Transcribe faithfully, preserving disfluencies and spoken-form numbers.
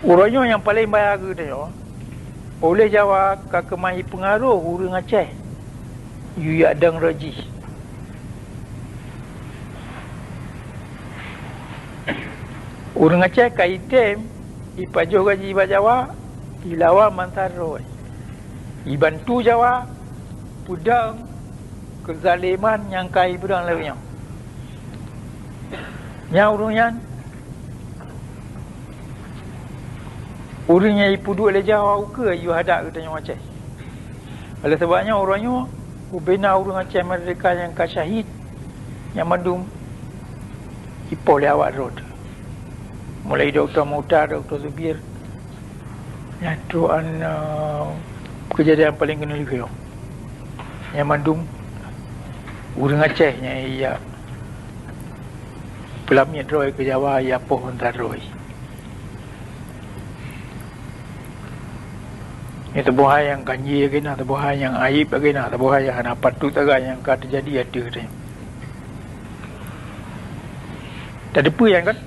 Uroe nyoe nyang paleng bahya geutanyoe, puléh Jawa ka keumah jipeungaroh ureuëng Aceh, yue jak dong rot jih. Ureuëng Aceh ka jitem jipajoh gaji bak Jawa, jilawan bansa droe, jibantu Jawa peudong keuzaleman nyang ka jipeudong lagée nyoe. Nyang ureuëng nyan, ureuëng nyang jipeuduek lé Jawa ukeue yue hadak geutanyoe Aceh. Oleh sabab nyan uroe nyoe, ubena ureuëng Aceh meurdeka nyang ka syahid, nyang mandum jipoh lé awak droe. Mulai Dokto Mukhtar, Dokto Zubir, nyan trok an, eh, keujadian paleng keuneulheueh. Nyang mandum ureuëng Aceh nyang jak peulamiet droe keu Jawa, jak poh bansa droe. Nyoe saboh hai nyang ganjé lagée na, saboh hai nyang aib lagée na, saboh hai nyang hana patut sagai nyang ka teujadi ateueh geutanyoe. Tateupeue nyan kan?